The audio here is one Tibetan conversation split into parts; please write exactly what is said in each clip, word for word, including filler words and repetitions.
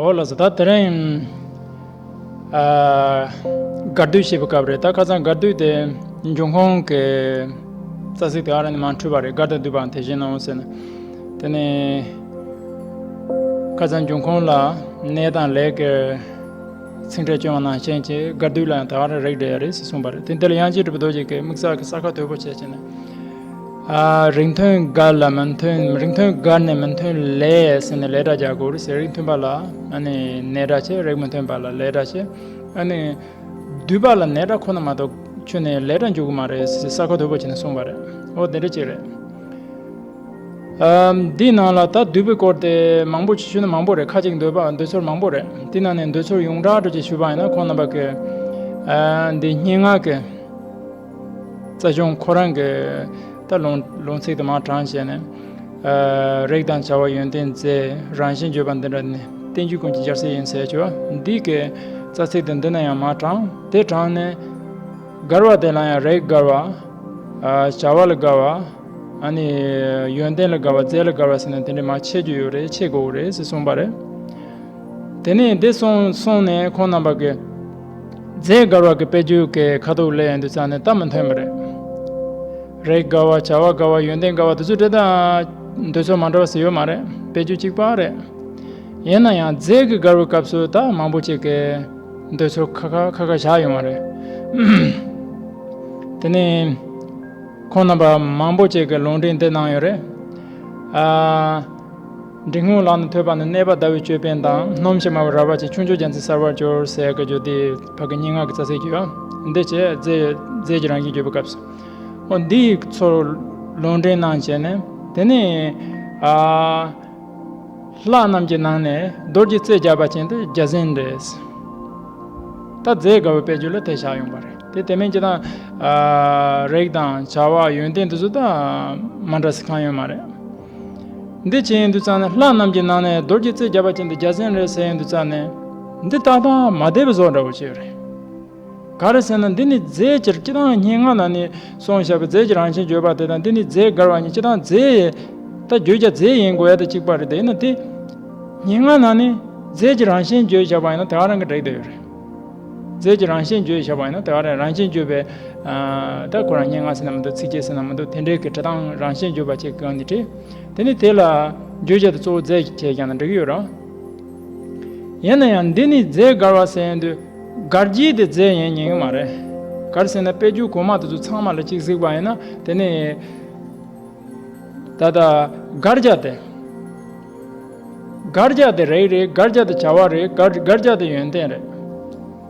ཨོ་ལགས་སོ། ད་དེ་རིང་ཨ་སྒར་སྡུད་བྱེད་པའི་སྐབས་རེད། ད་ཁ་སང་སྒར་སྡུད་དེ་འབྱུང་ཁུངས་ཀྱི་རྩ་ཚིག་དེ་ཨ་ར་ནི་མར་འཁྲུལ་པ་རེད། སྒར་དང་སྡུད་པའང་དེ་བཞིན་ནོ་ཟེར་ནས། དེ་ནས་ཁ་སང་འབྱུང་ཁུངས་ལ་གནས་དང་ལས་ཀྱི་ཚིག་ཕྲད་སྐྱོན་པ་ནང་བཞིན་གྱི་སྒར་སྡུད་ལ་ཡང་ད་ག་རང་རིགས་འགྲེ་ཡ་རེད་ཟེར་གསུངས་པ་རེད། དེ་འདི་ལ་དབྱངས་ཅན་གྲུབ་པའི་རྡོ་རྗེ་གིས་དམིགས་བསལ་གྱི་ས་ཁ་དོད་པོ་བྱས་བྱས་ནས། ཨ་རིགས་མཐུན་སྒར་ལ་མི་མཐུན། རིགས་མཐུན་སྒར་ནས་མི་མཐུན་ལས་ཟེར་ནས་ལས་སྒྲ་རྒྱག་དགོས་རེད་ཟེར། རིགས་མཐུན་པ་ལ་ཨ་ནི་ནས་སྒྲ་བྱས། རིགས་མི་མཐུན་པ་ལ་ལས་སྒྲ་བྱས། ཨ་ནི་སྡུད་པ་ལ་ནས་སྒྲ་ཁོ་ན་མ་གཏོགས་ཁྱོན་ནས་ལས་སྒྲ་འཇུག་གི་མ་རེད་ཟེར་ས་ཁ་དོད་པོ་བྱས་ནས་གསུངས་པ་རེད། འོ་དེ་འདྲ་ཅིག་རེད། ཨ་འདིའི་ནང་ལ་ད་སྡུད་པའི་སྐོར་དེ་མང་པོ་ཞུས་ན་མང་པོ་རེད། ཁ་ཅིག་འདོད་པ་འདོད་ཚུལ་མང་པོ་རེད། དེ་ནང་ནས་འདོད་ཚུལ་ཡོངས་གྲགས་འདྲ་ཅིག་ཞུས་པ་ཡིན་ན། ཁོང་རྣམ་པ་གི་ཨ་འདི་སྙན་ངག་གི་རྩ་གཞུང་ཁོ་རང་གི་ད་ལུང་ལུང་ཚིག་དེ་མར་དྲངས་བྱས་ནས། ཨ་རིགས་དང་བྱ་བ་ཡོན་ཏན་རྫས་རང་བཞིན་བརྗོད་པ་འདི་འདྲ་ནི་བསྟན་བཅོས་ཀུན་གྱི་སྦྱར་སྲོལ་ཡིན་ཟེར་བྱས་པ་འདི་གི་རྩ་ཚིག་དེ་འདི་ན་ཡང་མར་དྲངས། དེ་དྲངས་ནས་སྒར་བ་དེ་ལ་ཡང་རིགས་སྒར་བ། ཨ་བྱ་བ་ལ་སྒར་བ། ཨ་ནི་ཡོན་ཏན་ལ་སྒར་བ། རྫས་ལ་སྒར་བ་ཟེར་ནས་དེ་འདྲ་མར་ཕྱེ་རྒྱུ་ཡོད་རེད། ཕྱེ་དགོས་རེད་ཟེར་གསུངས་པ་རེད། དེ་ནས་འདི་གསུངས་གསུངས་ནས་ཁོང་རྣམ་པ་གིས་རྫས་སྒར་བ་གི་དཔེ་བརྗོད་ཀྱི་ཁ་ཐུག་ལ་ཡིན་དུས་ཙང་ནས་ད་མི་མཐུན་པ་རེད། རིགས་སྒར་བ། བྱ་བ་སྒར་བ། ཡོན་ཏན་སྒར་བ། དེ་ཚོ་འདྲ་ད་འདོད་ཚུལ་མ་འདྲ་བ་ཟེར་ཡོད་མ་རེད། དཔེ་བརྗོད་གཅིག་པ་རེད། ཡིན་ན་ཡང་རྫས་ཀྱི་སྒར་བའི་སྐབས་སུ་ད་མང་པོ་ཅིག་གིས་འདོད་ཚུལ་ཁ་ཁ་ཁ་ཁ་བཞག་ཡོད་མ་རེད། དེ་ནས་ཁོང་རྣམ་པ་མང་པོ་ཅིག་གིས་ལུང་འདྲེན་འདི་གནང་ཡོད་རེད། ཨ་འབྲི་གུང་ལག་ན་ཐོད་པ་ནི། གནས་པ་ཟླ་བའི་ཅོད་པན་དང་། སྣུམ་ཞིག་མར་པའི་རལ་པ་ཆེ། ཁྱུང་མཆོག་རྒྱལ་མཚན་གསལ་བར་གྱུར་ཟེར་གི་རྒྱུ་དེ་ཕ་གི་སྙན་ངག་གི་རྩ་ཚིག་ཅིག་ཡོད། འདི་བྱས་རྫས་རྫས་ཀྱི་རང་བཞིན་བརྗོད་པའི་སྐབས་སུ། འོ་འདི་ཚོར་ལུང་འདྲེན་གནང་བྱས་ནས། དེ་ནས་ཨ་ལྷ་རྣམས་ཀྱི་ནང་ནས་རྡོ་རྗེ་རྩེ་བརྒྱ་པ་ཅན་དེ་བརྒྱ་ཟན་རེད། ད་རྫས་སྒར་བའི་དཔེ་བརྗོད་ལ་དེ་བཞག་ཡོང་པ་རེད། དེ་དེ་མིན་སྤྱིར་བཏང་ཨ་རིགས་དང་བྱ་བ་ཡོན་ཏན་དེ་ཚོ་ད་མ་འདྲ་ས་གང་ཡོད་མ་རེད། འདི་བྱས་ཡིན་དུས་ཙང་ནས་ལྷ་རྣམས་ཀྱི་ནང་ནས་རྡོ་རྗེ་རྩེ་བརྒྱ་པ་ཅན་དེ་བརྒྱ་ཟན་རེད་ཟེར་ཡིན་དུས་ཙང་ནས། འདི་ཏག་ཏག་མ་བདེ་བའི་བཟོ་འདྲ་བོ་ཅིག་རེད། ག་རེ་ཟེར་ན་འདི་ནི་རྫས་ཀྱི་སྤྱིར་བཏང་སྙན་ངག་ནང་ནས་གསུངས་བཞག་པའི་རྫས་ཀྱི་རང་བཞིན་བརྗོད་པ་དེ་དང་། འདི་ནི་རྫས་སྒར་བ་གཉིས་སྤྱིར་བཏང་རྫས་ད་བརྗོད་བྱ་རྫས་ཡིན་དགོས་ཡ་དེ་གཅིག་པ་རེད། དེ་ཡིན་ན་དེ་སྙན་ངག་ནང་ནས་རྫས་ཀྱི་རང་བཞིན་བརྗོད་བཞག་པ་ཡིན་ན་དེ་ག་རང་གི་འགྲིག་བསྡད་ཡོད་རེད། རྫས་ཀྱི་རང་བཞིན་བརྗོད་བཞག་པ་ཡིན་ན་དེ་ག་རང་རང་བཞིན་བརྗོད་པའི་ཨ་ད་ཁོ་རང་སྙན་ངག་ཟེར་ན་མི་འདུག་ཚིགས་བཅད་ཟེར་ན་མི་འདུག་དེ་འདྲའི་གི་འབྲི་སྟངས་རང་བཞིན་བརྗོད་པ་ཅིག་གི་ནི་བྲིས། དེ་ནི་དེ་ལ་བརྗོད་བྱ་དེ་གཙོ་བོ་རྫས་ཀྱི་ཁྱད་ཀྱང་ན་འགྲིག་གི་ཡོད་རེད། ཡིན་ན་ཡང་འདི་ནི་རྫས་སྒར་བ་ཟེར་ཡོང་དུས་སྒར་རྒྱུ་དེ་རྫས་ཡིན་ཉན་གི་མ་རེད། ག་རེ་ཟེར་ན་དཔེ་བརྗོད་གོང་མ་དེ་ཚོ་ཚང་མ་ལ་གཅིག་གཟིགས་པ་ཡིན་ན། དེ་ནི་ད་ལྟ་སྒར་བྱ་དེ་སྒར་བྱ་དེ་རིགས་རེད། སྒར་བྱ་དེ་བྱ་བ་རེད། སྒར་སྒར་བྱ་དེ་ཡོན་ཏན་རེད།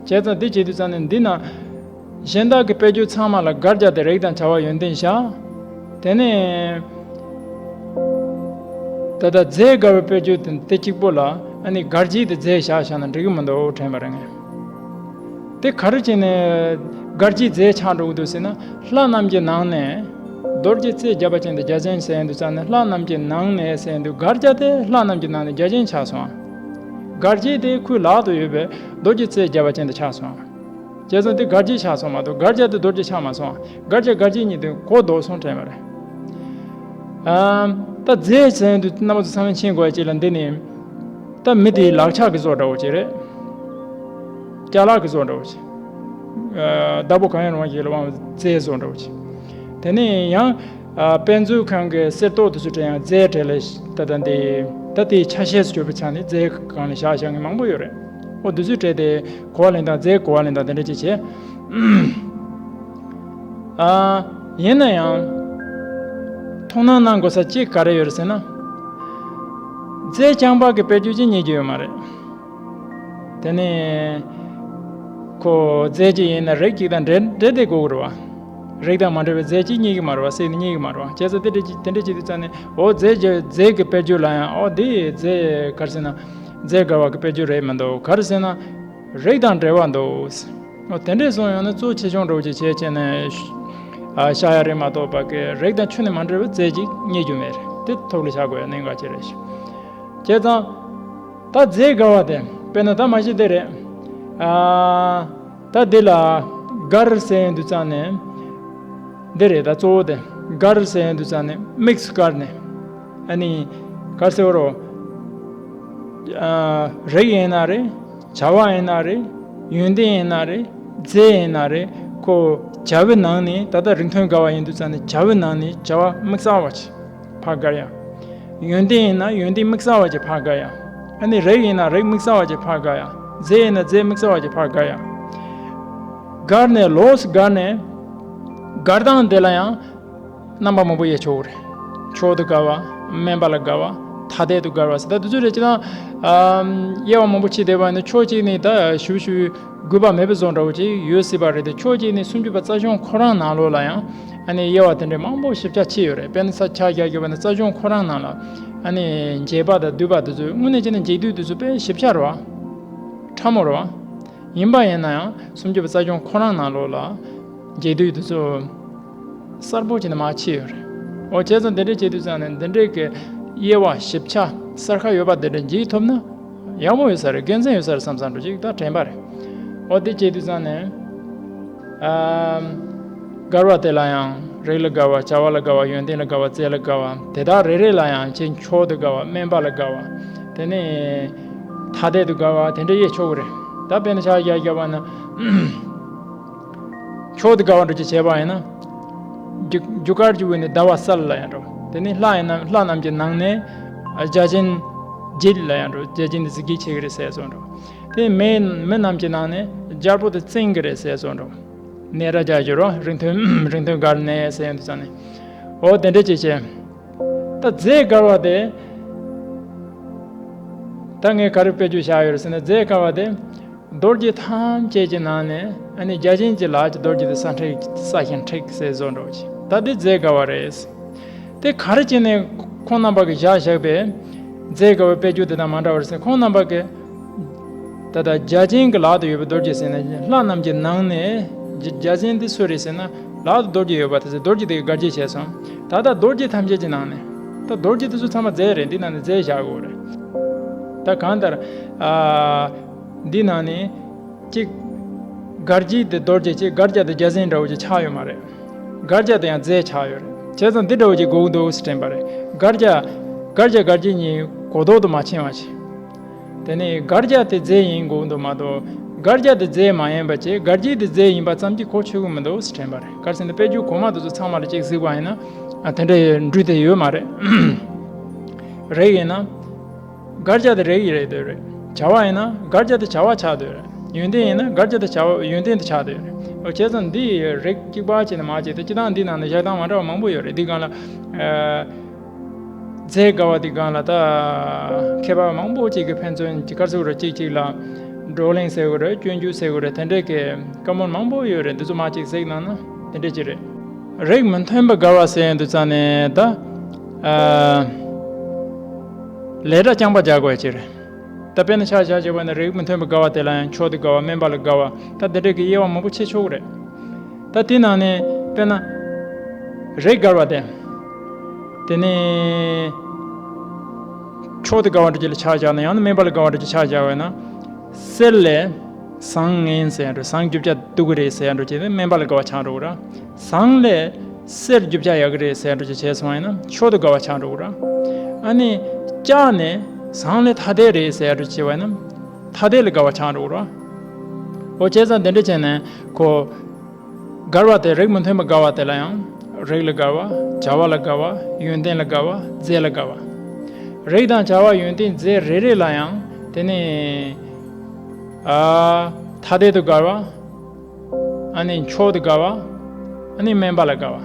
བྱས་ཙང་འདི་བྱེད་དུས་ཙང་ནས་འདི་ན་གཞན་དག་གི་དཔེ་བརྗོད་ཚང་མ་ལ་སྒར་བྱ་དེ་རིགས་དང་བྱ་བ་ཡོན་ཏན་བཞག་དེ་ནས་ད་ལྟ་རྫས་སྒར་བའི་དཔེ་བརྗོད་དེ་དེ་གཅིག་པོ་ལ་ཨ་ནི་སྒར་རྒྱུ་དེ་རྫས་བཞག་བཞག་ན་འགྲིག་གི་མི་འདུག་དྲན་པ་རེད་ངས། དེ་ག་རེ་བྱས་ནས་སྒར་རྒྱུ་རྫས་ཆགས་འགྲོ་གི་འདུག་ཟེར་ན། ལྷ་རྣམས་ཀྱི་ནང་ནས་རྡོ་རྗེ་རྩེ་བརྒྱ་པ་ཅན་དེ་བརྒྱ་ཟན་ཟེར་ཡོང་དུས་ཙང་ནས། ལྷ་རྣམས་ཀྱི་ནང་ནས་ཟེར་ཡོང་དུས་སྒར་བྱ་དེ་ལྷ་རྣམས་ཀྱི་ནང་ནས་བརྒྱ་ཟན་ཆགས་སོང་། སྒར་རྒྱུ་དེ་ཁོའི་ལག་ཏུ་ཡོད་པའི་རྡོ་རྗེ་རྩེ་བརྒྱ་པ་ཅན་དེ་ཆགས་སོང་། བྱས་ཙང་དེ་སྒར་རྒྱུ་ཆགས་སོང་མ་གཏོགས་སྒར་བྱ་དེ་རྡོ་རྗེ་ཆགས་མ་སོང་། སྒར་བྱ་སྒར་རྒྱུ་གཉིས་དེ་གོ་ལྡོག་སོང་དྲན་པ་རེད། ཨ་ད་རྫས་ཟེར་དུས་རྣམ་པ་ཚོ་ཚང་མས་མཁྱེན་དགོས་ཡ་གཅིག་ལ། འདི་ནི་ད་མི་དེའི་ལག་ཆ་གི་བཟོ་འདྲ་བོ་ཅིག་རེད། ཅ་ལག་གི་བཟོ་འདྲ་བོ་ཅིག་ཨ་བདག་པོ་གང་ཡང་རུང་བ་ཞིག་ལ་དབང་བའི་རྫས་བཟོ་འདྲ་བོ་ཅིག་དེ་ནས་ཡང་ཨ་དཔེ་མཛོད་ཁང་གི་གསེར་ཏོག་དེ་ཚོ་དྲན་ཡང་རྫས་གྲས་ལ་ད་ལྟ་འདི་ད་དེའི་ཆ་ཤས་སུ་གྱུར་པའི་ཆ་ནས་རྫས་སྒང་ལ་བཞག་བཞག་མཁན་མང་པོ་ཡོད་རེད། འོ་དེ་ཚོའི་གྲས་དེ་གོ་བ་ལེན་སྟངས། རྫས་གོ་བ་ལེན་སྟངས་དེ་འདྲ་ཅིག་བྱས། ཨ་ཡིན་ན་ཡང་ཐུགས་སྣང་གནང་དགོས་ས་གཅིག་ག་རེ་ཡོད་རེད་ཟེར་ན། རྫས་རྐྱང་པ་གི་དཔེ་བརྗོད་ཅིག་རྙེད་རྒྱུ་ཡོད་མ་རེད། དེ་ནས་ཁོ་རྫས་གཅིག་ཡིན་ན་རིགས་གཅིག་དང་འབྲེལ་འབྲེལ་བསྡད་དགོས་ཀྱི་རེད་བ། རིགས་དང་མ་འབྲེལ་བའི་རྫས་གཅིག་རྙེད་ཀྱི་མ་རེད་བ། གསེར་ནི་རྙེད་ཀྱི་མ་རེད་བ། བྱས་ཙང་དེ་འདྲ་ཅིག་དེ་འདྲ་ཅིག་དུས་ཙང་ནས། འོ་རྫས་ཀྱི་རྫས་ཀྱི་དཔེ་བརྗོད་ལ་ཡང་འོ་དེ་རྫས་ག་རེ་ཟེར་ན། རྫས་སྒར་བ་གི་དཔེ་བརྗོད་རེད་མི་འདུག་ག་རེ་ཟེར་ན། རིགས་དང་འབྲེལ་བ་འདུག་འོ་དེ་འདྲས་སོང་ཡོང་ན་གཙོ་ཆེ་ཆུང་འདྲ་བོ་ཅིག་བྱས་བྱས་ནས་ཨ་བཞག་ཡ་རེད་མ་གཏོགས་པ་གི་རིགས་དང་ཁྱོན་ནས་མ་འབྲེལ་བའི་རྫས་ཅིག་རྙེད་རྒྱུ་མེད་རེད། དེ་ཐུགས་ལ་བཞག་དགོས་ཡ་གནད་འགག་ཅིག་རེད་ཤག་བྱས་ཙང་ད་རྫས་སྒར་བ་དེ་དཔེར་ན་ད་མ་གཞི་དེ་རེད། ཨ་ད་འདི་ལ་སྒར་ཟེར་ཡོང་དུས་ཙང་ནས་འདི་རེད། ད་གཙོ་བོ་དེ་སྒར་ཟེར་ཡོང་དུས་ཙང་ནས་དམིགས་སུ་བཀར་ནས། ཨ་ནི་ག་རེ་ཟེར་བ་རོ། ཨ། རེག་ཡིན་ན་རེད། བྱ་བ་ཡིན་ན་རེད། ཡོན་ཏན་ཡིན་ན་རེད། རྫས་ཡིན་ན་རེད། ཁོ་བྱ་བའི་ནང་ནས། ད་ལྟ་རིགས་མཐུན་དགའ་བ་ཡིན་དུས་ཙང་ནས་བྱ་བའི་ནང་ནས་བྱ་བ་དམིགས་བསལ་བ་ཅིག་ཕར་དགར་ཡ། ཡོན་ཏན་ཡིན་ན་ཡོན་ཏན་དམིགས་བསལ་བ་ཅིག་ཕར་དགར་ཡ། ཨ་ནི་རེག་ཡིན་ན་རེག་དམིགས་བསལ་བ་ཅིག་ཕར་དགར་ཡ། རྫས་ཡིན་ན་རྫས་དམིགས་བསལ་བ་ཅིག་ཕར་དགར་ཡ། དགར་ནས་ལོགས་སུ་དགར་ནས། དགར་སྟངས་དེ་ལ་ཡང་རྣམ་པ་མང་པོ་དབྱེ་ཆོག་གི་རེད། མཆོག་ཏུ་དགའ་བ། དམན་པ་ལ་དགའ་བ། ཐ་དད་དུ་དགར་བ་ཟེར། ད་དེ་ཚོ་རེད། ཅི་ད་ཨམ། དབྱེ་བ་མང་པོ་ཕྱེ་བསྡད་པ་ནི་ཕྱོགས་གཅིག་ནས་ད་ཞུ་ཞུ་དགོས་པ་མེད་པ་བཟོ་འདྲ་བོ་ཅིག་ཡོད་སྲིད་པ་རེད་དེ། ཕྱོགས་གཅིག་ནས་སུམ་ཅུ་པ་རྩ་གཞུང་ཁོ་རང་ནང་ལོགས་ལ་ཡང་ཨ་ནི་དབྱེ་བ་དེ་འདྲའི་མང་པོ་ཞིབ་ཆ་ཕྱེ་ཡོད་རེད། དཔེར་ན་ས་ཆ་བཞག་རྒྱུ་བ་ནི་རྩ་གཞུང་ཁོ་རང་ནང་ལ་ཨ་ནི་འབྱེད་པ་དང་བསྡུས་པ་དེ་ཚོ་དངོས་གནས་བྱས་ན་འབྱེད་སྡུད་དེ་ཚོ་དཔེ་ཞིབ་ཆ་རེད་བ། ཕྲ་མོ་རེད་བ། ཡིན་པ་ཡིན་ན་ཡང་སུམ་ཅུ་པ་རྩ་གཞུང་ཁོ་རང་ནང་ལོགས་ལ་འབྱེད་སྡུད་དེ་ཚོ་གསལ་པོ་བྱས་ནས་མར་ཕྱེ་ཡོད་རེད། འོ་བྱས་ཙང་འདི་འདྲ་བྱེད་དུས་ཙང་ནས་འདི་འདྲའི་གི་དབྱེ་བ་ཞིབ་ཆ་གསལ་ཁ་ཡོད་པ་འདི་འདྲ་འབྱེད་ཐུབ་ན་ཡག་པོ་ཡོད་ས་རེད། དགེ་མཚན་ཡོད་ས་རེད་བསམ་བསམ་འདྲ་ཅིག་ད་དྲན་པ་རེད། འོ་དེ་བྱེད་དུས་ཙང་ནས། ཨམ། དགར་བ་དེ་ལ་ཡང་རེག་ལ་དགའ་བ། བྱ་བ་ལ་དགའ་བ། ཡོན་ཏན་ལ་དགའ་བ། རྫས་ལ་དགའ་བ། དེ་དག་རེ་རེ་ལ་ཡང་ཅིག་མཆོག་ཏུ་དགའ་བ། དམན་པ་ལ་དགའ་བ། དེ་ནས་ཐ་དད་དུ་དགའ་བ། དེ་འདྲ་དབྱེ་ཆོག་གི་རེད། ད་དཔེར་ན་ཆ་བཞག་བཞག་པ་ན། མཆོག་ཏུ་དགའ་བ་འདྲ་ཅིག་བྱས་པ་ཡིན་ན། རྒྱུ་རྒྱུ་སྐར་གྱི་དབུས་ནས་ཟླ་བ་གསལ་ལ་ཡང་འགྲོ། དེ་ནས་ལྷ་ཡིན་ན་ལྷ་རྣམས་ཀྱི་ནང་ནས་བརྒྱ་བྱིན་བརྗིད་ལ་ཡང་འགྲོ། བརྒྱ་བྱིན་དེ་གཟི་བརྗིད་ཆེ་གི་རེད་ཟེར་སོང་འགྲོ། དེ་མི་མི་རྣམས་ཀྱི་ནང་ནས་རྒྱལ་པོ་དེ་བཙན་གི་རེད་ཟེར་སོང་འགྲོ། ནས་ར་རྒྱ་གྱུར་རོ། རིགས་མཐུན་རིགས་མཐུན་དགར་ནས་ཟེར་ཡོང་དུས་ཙང་ནས། འོ་དེ་འདྲ་བྱས་བྱས། ད་རྫས་དགར་བ་དེ། ད་ངས་ག་རེ་དཔེ་བརྗོད་བཞག་ཡོད་རེད་ཟེར་ན། རྫས་དགར་བ་དེ། རྡོ་རྗེ་ཐམས་ཅད་ཀྱི་ནང་ནས་ཨ་ནི་བརྒྱ་བྱིན་གྱི་ལག་གི་རྡོ་རྗེ་དེ་སྲ་མཁྲེགས་སྲ་ཞིང་མཁྲེགས་ཟེར་བཟོ་འདྲ་བོ་ཅིག་ད་དེ་རྫས་དགར་བ་རེད། དེ་ག་རེ་བྱས་ནས་ཁོང་རྣམ་པ་གིས་བཞག་བཞག་པའི་རྫས་དགའ་བའི་དཔེ་བརྗོད་དེ་དང་མ་འདྲ་བར་སེ། ཁོང་རྣམ་པ་གིས་ད་ལྟ་བརྒྱ་བྱིན་གྱི་ལག་ཏུ་ཡོད་པའི་རྡོ་རྗེ་ཟེར་ན། ལྷ་རྣམས་ཀྱི་ནང་ནས་བརྒྱ་བྱིན་དེ་སུ་རེད་ཟེར་ན། ལག་ཏུ་རྡོ་རྗེ་ཡོད་པ་དེ་ཚོ་རྡོ་རྗེ་དེ་གི་དགར་བྱེད་བྱས་སོང་། ད་ལྟ་རྡོ་རྗེ་ཐམས་ཅད་ཀྱི་ནང་ནས། ད་རྡོ་རྗེ་དེ་ཚོ་ཚང་མ་རྫས་རེད། འདི་ནང་ནས་རྫས་བཞག་དགོས་རེད། ད་གང་ལྟར། ཨ། འདི་ནང་ནས་གཅིག་དགར་བྱེད་དེ་རྡོ་རྗེ་གཅིག་དགར་བྱ་དེ་བརྒྱ་བྱིན་འདྲ་བོ་ཅིག་ཆགས་ཡོད་མ་རེད། དགར་བྱ་དེ་ཡང་རྫས་ཆགས་ཡོད་རེད། བྱས་ཙང་འདི་འདྲ་བོ་ཅིག་དགོས་ཀྱི་འདུག་ཟེར་དྲན་པ་རེད། དགར་བྱ། དགར་བྱ་དགར་བྱེད་གཉིས་གོ་ལྡོག་ཏུ་མ་ཕྱིན་པ་ཞིག་དེ་ནས་དགར་བྱ་དེ་རྫས་ཡིན་དགོས་ཀྱི་འདུག་མ་གཏོགས། དགར་བྱ་དེ་རྫས་མ་ཡིན་པ་བྱས། དགར་བྱེད་དེ་རྫས་ཡིན་པ་ཙམ་གྱིས་གོ་ཆོད་ཀྱི་མི་འདུག་ཟེར་དྲན་པ་རེད། གལ་སྲིད་ནི་དཔེ་བརྗོད་གོང་མ་དེ་ཚོ་ཚང་མ་ལ་གཅིག་གཟིགས་པ་ཡིན་ན། ཨ། དེ་འདྲའི་འགྲུལ་དེ་ཡོད་མ་རེད། རེག་ཡིན་ན། དགར་བྱ་དེ་རེག་ཡིན་རེད་འདོད་རེད། བྱ་བ་ཡིན་ན་དགར་བྱ་དེ་བྱ་བ་ཆགས་འདོད་རེད། ཡོན་ཏན་ཡིན་ན་དགར་བྱ་དེ་བྱ་བ་ཡོན་ཏན་དེ་ཆགས་འདོད་རེད། འོ་བྱས་ཙང་འདི་རེག་གཅིག་པ་བྱས་ནས་མ་བྱས་ཏེ། སྤྱིར་བཏང་འདི་ནང་ནས་བཞག་སྟངས་མ་འདྲ་བ་མང་པོ་ཡོད་རེད། འདི་སྒང་ལ། ཨ། རྫས་དགར་བ་འདི་སྒང་ལ་ད་མཁས་པ་མང་པོ་ཅིག་གིས་ཕན་ཚུན་གྱི་སྐར་ཚུགས་རེ་གཅིག་གཅིག་ལ་བགྲོ་གླེང་ཟེར་དགོས་རེད། སྐྱོན་བརྗོད་ཟེར་དགོས་རེད། དེ་འདྲས་ཀྱི་བཀའ་མོལ་མང་པོ་ཡོད་རེད། འདི་ཚོ་མ་གཅིག་གཟིགས་གནང་ན་དེ་འདྲས་ཅིག་རེད། རེག་མི་མཐུན་པ་དགར་བ་ཟེར་ཡོང་དུས་ཙང་ནས་ད། ཨ། ལས་སྒྲ་རྐྱང་པ་སྦྱར་དགོས་ཡ་ཅིག་རེད། ད་དཔེར་ན་ཆ་བཞག་བྱས་པ་ན། རེག་མི་མཐུན་པ་དགར་བ་དེ་ལ་ཡང་མཆོག་ཏུ་དགའ་བ། དམན་པ་ལ་དགའ་བ། ད་དེ་འདྲས་ཀྱི་དབྱེ་བ་མང་པོ་ཕྱེ་ཆོག་གི་རེད། ད་དེ་ནང་ནས་དཔེར་ན་རེག་དགར་བ་དེ། དེ་ནས་མཆོག་ཏུ་དགའ་བ་འདྲ་ཅིག་ལ་ཆ་བཞག་ན། ཡང་ན་དམན་པ་ལ་དགའ་བ་འདྲ་ཅིག་ཆ་བཞག་པ་ཡིན་ན། གསེར་ལས་ཟངས་ངན་ཟེར་ཡ་འདྲ། ཟངས་རྒྱུ་ཆ་སྡུག་གི་རེད་ཟེར་ཡ་འདྲ་ཅིག་དེ་དམན་པ་ལ་དགའ་བ་ཆགས་འགྲོ་གི་རེད། ཟངས་ལས་གསེར་རྒྱུ་ཆ་ཡག་གི་རེད་ཟེར་ཡ་འདྲ་ཅིག་བྱས་སོང་བ་ཡིན་ན་མཆོག་ཏུ་དགའ་བ་ཆགས་འགྲོ་གི་རེད། ཨ་ནི་ལྕགས་ནས་ཟངས་ལས་ཐ་དད་རེད་ཟེར་ཡ་འདྲ་ཅིག་བྱས་པ་ཡིན་ན་ཐ་དད་ལ་དགའ་བ་ཆགས་འགྲོ་གི་རེད། འོ་བྱས་ཙང་དེ་འདྲ་བྱས་ནས་ཁོ། དགར་བ་དེ། རེག་མི་མཐུན་པ་དགར་བ་དེ་ལ་ཡང་རེག་ལ་དགའ་བ། བྱ་བ་ལ་དགའ་བ། ཡོན་ཏན་ལ་དགའ་བ། རྫས་ལ་དགའ་བ། རེག་དང་བྱ་བ་ཡོན་ཏན་རྫས་རེ་རེ་ལ་ཡང་དེ་ནས། ཨ། ཐ་དད་དུ་དགར་བ། ཨ་ནི་མཆོག་ཏུ་དགའ་བ། ཨ་ནི་དམན་པ་ལ་དགའ་བ།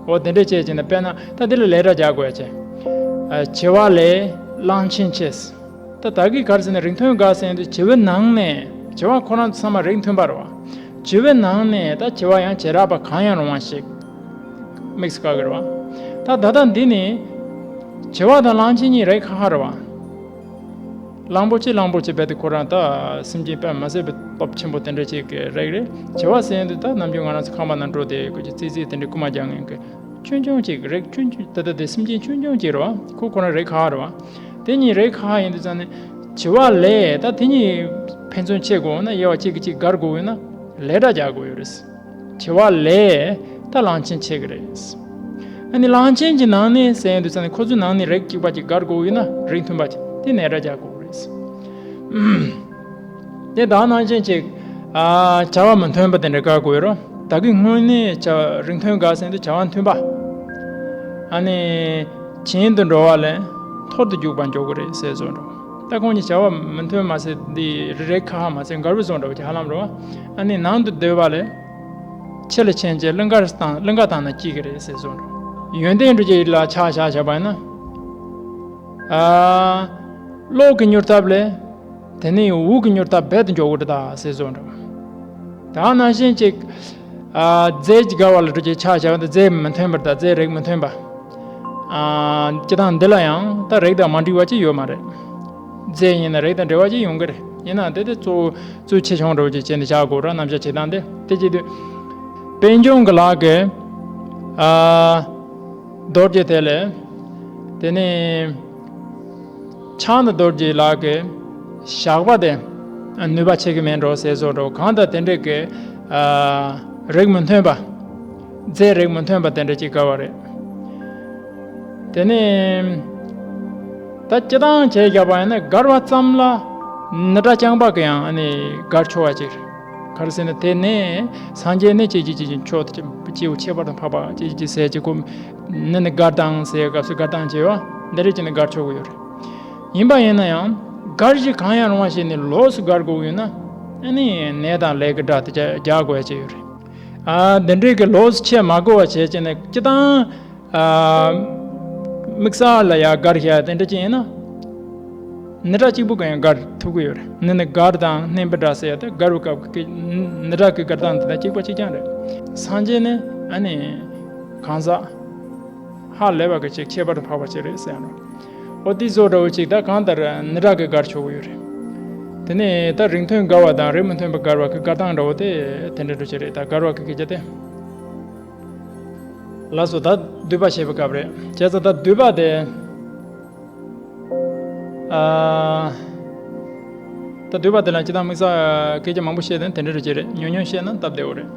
འོ་དེ་འདྲ་བྱས་བྱས་ནས། དཔེར་ན་ད་འདི་ལ་ལས་སྒྲ་སྦྱར་དགོས་ཡ་བྱས། ཨ། བྱེ་བ་ལས་གླང་ཆེན་ཆེ། ད་ད་གིན་ག་རེ་ཟེར་ན་རིགས་མཐུན་དགའ་ཟེར་དུས་བྱེ་བའི་ནང་ནས། བྱེ་བ་ཁོ་རང་ཚང་མ་རིགས་མཐུན་པ་རེད་བ། བྱེ་བའི་ནང་ནས་ད་བྱེ་བ་ཡང་བྱེ་བྲག་པ་གང་ཡང་རུང་བ་ཞིག་དམིགས་སུ་བཀར་གི་རེད་བ། ད་ད་ལྟ་འདི་ནི་བྱེ་བ་དང་གླང་ཆེན་གཉིས་རིགས་ཁ་ཁ་རེད་བ། གླང་པོ་ཆེ་གླང་པོ་ཆེ་རྦད་དེ་ཁོ་རང་ད་སེམས་ཅན་དཔེ་མ་སྲིད་པའི་སྟོབས་ཆེན་པོ་དེ་འདྲ་ཅིག་གི་རིགས་རེད། བྱེ་བ་ཟེར་དུས་ད་ནམ་རྒྱུན་ང་རང་ཚོ་ཁང་པ་ནང་འགྲོ་དེ་ཀོ་ཅི་ཙི་ཙི་དེ་འདྲའི་རྐུ་མ་རྒྱག་མཁན་གྱི་ཆུང་ཆུང་ཅིག་རིགས་ཆུང་ཆུང་། ད་ལྟ་དེ་སེམས་ཅན་ཆུང་ཆུང་ཅིག་རེད་བ། ཁོ་ཁོ་རང་རིགས་ཁ་ཁ་རེད་བ། དེ་གཉིས་རིགས་ཁ་ཁ་ཡིན་དུས་ཙང་ནས་བྱེ་བ་ལས་ད་དེ་གཉིས་ཕན་ཚུན་ཕྱེ་དགོས་ན། དབྱེ་བ་གཅིག་གིས་གཅིག་དགར་དགོས་ཡོད་ན་ལས་སྒྲ་རྒྱག་དགོས་ཡོད་རེད། བྱེ་བ་ལས་ད་གླང་ཆེན་ཕྱེ་གི་རེད། ཨ་ནི་གླང་ཆེན་གྱི་ནང་ནས་ཟེར་ཡོང་དུས་ཙང་ནས་ཁོ་ཚོའི་ནང་ནས་རིགས་གཅིག་པ་གཅིག་དགར་དགོས་ཡོད་ན། རིགས་མཐུན་པ་གཅིག་དེ་ལས་སྒྲ་རྒྱག་དགོས་རེད། དེ་དག་ནང་བཞིན་ཅིག་ཨ་བྱ་བ་མི་མཐུན་པ་དེ་འདྲ་བཀག་དགོས་རོ། ད་གིན་སྔོན་ནས་བྱ་རིགས་མཐུན་དགག་ཟེར་དུས་བྱ་བ་མཐུན་པ། ཨ་ནི་གྱེན་དུ་འགྲོ་བ་ལས་ཐོར་དུ་འཇུག་པར་འཇོག་གི་རེད་ཟེར་བཟོ་འདྲ། ད་ཁོང་གཉིས་བྱ་བ་མི་མཐུན་མ་ཟེར་འདི་རེག་ཁ་ཧ་མ་ཟེར་མགར་བུ་བཟོ་འདྲ་བ་ཅིག་ཧ་ལམ་རོ། ཨ་ནི་ནང་དུ་སྡོད་པ་ལས་ཕྱི་ལ་ཕྱིན་རྗེས་གླིང་གར་བཏང་གླིང་ག་བཏང་ན་སྐྱིད་ཀྱི་རེད་ཟེར་བཟོ་འདྲ། ཡོན་ཏན་འགྲུབ་ཀྱི་ལ་ཆ་བཞག་བྱས་པ་ཡིན་ན། ཨ་གློག་གི་མྱུར་སྟབས་ལས། དེ་ནས་འུག་གི་མྱུར་སྟབས་རྦད་དུ་འཇོག་གི་རེད་ད་ཟེར་བཟོ་འདྲ། ད་ནང་བཞིན་ཅིག་ཨ་རྫས་ཀྱི་དགའ་བ་ལ་འགྲོ་ཅིག་ཆ་བྱ་བ་འདི་རྫས་མི་མཐུན་པར་ད་རྫས་རིགས་མི་མཐུན་པ། ཨ་སྤྱི་བཏང་འདི་ལ་ཡང་ད་རིགས་དང་མ་འགྲིག་པ་ཅིག་ཡོད་མ་རེད། རྫས་ཡིན་ན་རིགས་དང་འབྲེལ་བ་ཅིག་ཡོང་གི་རེད། ཡིན་ན་དེ་དེ་གཙོ་བོ་གཙོ་ཆེ་ཆུང་འདྲ་བོ་ཅིག་བྱས་ནས་བཞག་དགོས་ར། རྣམ་གཞག་བྱེད་སྟངས་དེ་དེ་བྱེད་དུས། དཔལ་འབྱུང་གི་ལག་གི་ཨ་རྡོ་རྗེ་དེ་ལས། དེ་ནས་ཕྱག་ན་རྡོ་རྗེ་ལག་གི་ཞགས་པ་དེ་ནུས་པ་ཆེ་གི་མེད་འགྲོ་ཟེར་བཟོ་འདྲ། གང་ལྟར་དེ་འདྲས་ཀྱི་ཨ་རིགས་མི་མཐུན་པ། རྫས་རིགས་མི་མཐུན་པ་དེ་འདྲ་ཅིག་དགའ་བ་རེད། དེ་ནས་ད་སྤྱི་བཏང་བྱས་བཞག་པ་ཡིན་ན་མགར་བ་ཙམ་ལ་ནི་སྒྲ་རྐྱང་པ་གི་ཡང་ཨ་ནི་མགར་ཆོག་པ་ཅིག་རེད། ག་རེ་ཟེར་ན་དེ་ནས་སངས་རྒྱས་ནས་སྐྱེ་རྒྱུ་སྐྱེ་རྒྱུ་མཆོག་ཏུ་སྐྱེ་བོ་ཁྱད་པར་དུ་འཕགས་པ་སྐྱེ་རྒྱུ་ཟེར་གྱི་གོ། ནི་ནི་མགར་དང་ཟེར་སྐབས་སུ་མགར་དང་བྱས་པ་འདི་རེད་ཀྱི་ནི་མགར་ཆོག་གི་ཡོད་རེད། ཡིན་པ་ཡིན་ན་ཡང་མགར་ཞིག་གང་ཡང་རུང་བ་ཞིག་ནི་ལོགས་སུ་མགར་དགོས་ཡོད་ན་ཨ་ནི་ནས་དང་ལས་ཀྱི་སྒྲ་དེ་རྒྱག་དགོས་ཡ་ཅིག་ཡོད་རེད། ཨ་འདི་འདྲའི་གི་ལོགས་སུ་ཆད་མ་དགོས་པ་བྱས་ཀྱི་ནི་སྤྱི་བཏང་། ཨ་དམིགས་བསལ་ལ་ཡ་མགར་བྱས་དེ་འདྲ་ཅིག་ཡིན་ན། ནི་སྒྲ་གཅིག་པུ་གང་ཡང་མགར་ཐུབ་ཀྱི་ཡོད་རེད། ནི་ནི་མགར་དང་སྣེན་པའི་སྒྲ་ཟེར་ཡ་དེ་མགར་བའི་སྐབས་ཀྱི་ནི་སྒྲ་གི་མགར་སྟངས་དེ་དང་གཅིག་པ་གཅིག་རྐྱང་རེད། སངས་རྒྱས་ནི་ཨ་ནི་གང་ཟག་ཧ་ལས་པ་གི་ཅིག་ཁྱད་པར་དུ་འཕགས་པ་ཅིག་རེད་ཟེར་ཡ་རེད། འོ་དེ་བཟོ་འདྲ་བོ་ཅིག་ད་གང་ལྟར་ནི་སྒྲ་གི་མགར་ཆོག་གི་ཡོད་རེད། དེ་ནས་ད་རིགས་མཐུན་མགར་བ་དང་རིགས་མི་མཐུན་པ་མགར་བ་གི་མགར་སྟངས་འདྲ་བོ་དེ་དེ་འདྲ་འདྲ་ཅིག་རེད། ད་མགར་བ་གི་སྐད་ཆ་དེ། ལགས་སོ། ད་སྡུད་པ་བྱེད་པའི་སྐབས་རེད། བྱས་ཙང་ད་སྡུད་པ་དེ། ཨ། ད་སྡུད་པ་དེ་ལ་སྤྱི་བཏང་དམིགས་བསལ་སྐད་ཆ་མང་པོ་བཤད་དེ་དེ་འདྲ་རེ་བྱེད་རེད། ཉུང་ཉུང་བཤད་ན་སྟབས་བདེ་བོ་རེད།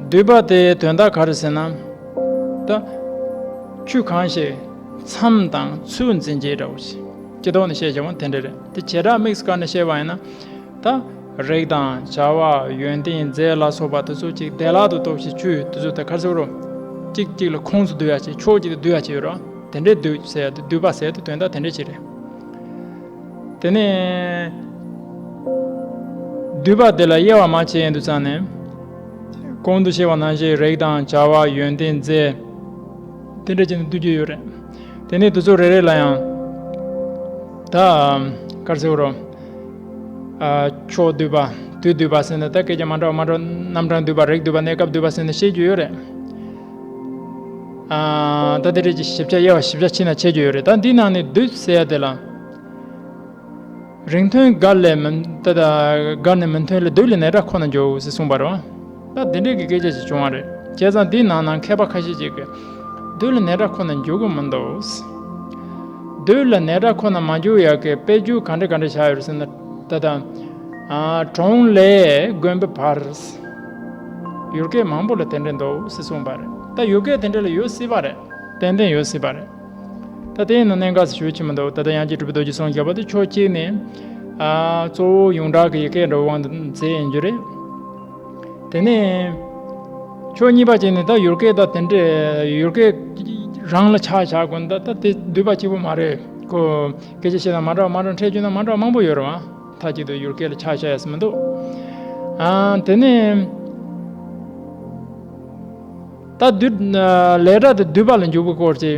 སྡུད་པ་དེའི་དོན་དག་ག་རེ་ཟེར་ན། ད་ཆུ་གང་ཞིག་མཚམས་དང་ཚུལ་འཛིན་བྱེད་འདྲ་བོ་ཞིག་སྤྱི་ཐོག་ནས་བཤད་བྱ་བ་དེ་འདྲ་རེད། དེ་བྱེ་བྲག་དམིགས་སུ་བཀར་ནས་བཤད་པ་ཡིན་ན། ད་རིགས་དང་བྱ་བ་ཡོན་ཏན་རྫས་ལ་སོགས་པ་དེ་ཚོ་གཅིག་བདེ་བླག་ཏུ་རྟོགས་ཤིང་ཆུ་དེ་ཚོ་ད་ག་རེ་ཟེར་རོ། གཅིག་གཅིག་ལ་ཁོངས་སུ་བསྡུ་ཡ་བྱེད། ཕྱོགས་གཅིག་ཏུ་བསྡུ་ཡ་བྱེད་རོ། དེ་འདྲའི་སྡུད་ཟེར་ཡ་དེ་སྡུད་པ་ཟེར་ཡ་དེ་དོན་དག་དེ་འདྲའི་ཅིག་རེད། དེ་ནས་སྡུད་པ་དེ་ལ་དབྱེ་བ་མ་ཕྱེ་ཡིན་དུས་ཙང་ནས་གོང་དུ་བཤད་པ་ནང་བཞིན་རིགས་དང་བྱ་བ་ཡོན་ཏན་རྫས་དེ་འདྲ་བྱས་ནས་བསྡུ་རྒྱུ་ཡོད་རེད། དེ་ནས་དེ་ཚོ་རེ་རེ་ལ་ཡང་ད་ག་རེ་ཟེར་རོ། ཨ་ཕྱོགས་བསྡུས་པ། དུས་བསྡུས་པ་ཟེར་ནས་ད་སྐད་ཆ་མ་འདྲ་བ་མ་འདྲ་བ། རྣམ་གྲངས་བསྡུས་པ། རིགས་བསྡུས་པ། གནས་སྐབས་བསྡུས་པ་ཟེར་ནས་བཤད་རྒྱུ་ཡོད་རེད། ཨ་ད་དེ་རེད་ཀྱི་ཞིབ་ཆ་དབྱེ་བ་ཞིབ་ཆ་ཕྱེ་ན་ཕྱེ་རྒྱུ་ཡོད་རེད། ད་འདིའི་ནང་ནས་བསྡུས་ཟེར་ཡ་དེ་ལ། རིགས་མཐུན་མགར་ལས་མི་ད་ད་མགར་ནས་མི་མཐུན་ལས་བསྡུས་ལས་ནས་སྒྲ་ཁོ་ན་འཇོག་ཟེར་གསུངས་པ་རེད་བ། ད་དེ་འདྲས་ཀྱི་སྐད་ཆ་ཞིག་བྱུང་བ་རེད། བྱས་ཙང་འདིའི་ནང་ན་མཁས་པ་ཁ་ཤས་ཅིག་གིས་བསྡུས་ལས་ནས་སྒྲ་ཁོ་ན་འཇོག་གི་མི་འདུག། བསྡུས་ལས་ནས་སྒྲ་ཁོ་ན་མ་འཇུག་ཡག་གི་དཔེ་རྒྱུ་ག་འདྲ་ག་འདྲ་བཞག་ཡོད་རེད་ཟེར་ན། ད་ལྟ་ཨ་གྲོང་ལས་དགོན་པའི་བར། ཡུལ་སྐད་མང་པོ་ལ་དེ་འདྲ་འདུག་ཟེར་གསུངས་པ་རེད། ད་ཡུལ་སྐད་དེ་འདྲ་ལ་ཡོད་སྲིད་པ་རེད། ཏན་ཏན་ཡོད་སྲིད་པ་རེད། ད་དེ་ཡིན་ན་གནད་འགག་ཞེ་པོ་ཅིག་མི་འདུག། ད་ལྟ་དབྱངས་ཅན་གྲུབ་པའི་རྡོ་རྗེས་གསུངས་བཞག་པ་དེ་ཕྱོགས་གཅིག་ནས་ཨ་གཙོ་བོ་ཡོངས་གྲགས་ཀྱི་ཡི་གེ་འདྲ་བོའི་དབང་དུ་མཛད་ཡིན་རྒྱུ་རེད། དེ་ནས་ཕྱོགས་གཉིས་པ་ཅིག་ནས་ད་ཡུལ་སྐད་ད་དེ་འདྲའི་ཡུལ་སྐད་རང་ལ་ཆ་བཞག་དགོས་ན་ད་ད་དེ་སྡུད་པ་གཅིག་པུ་མ་རེད་ཁོ། སྐད་ཆ་བཤད་སྟངས་མ་འདྲ་བ་མ་འདྲ་བ། འཕྲད་རྒྱུ་ན་མ་འདྲ་བ་མང་པོ་ཡོད་རེད་བ། མཐའ་གཅིག་ཏུ་ཡུལ་སྐད་ལ་ཆ་བཞག་ཡ་ཟེར་མི་འདུག། ཨ་དེ་ནས་ད་སྡུད་ལས་སྒྲ་དེ་སྡུད་པ་ལ་འཇུག་པའི་སྐོར་གྱི་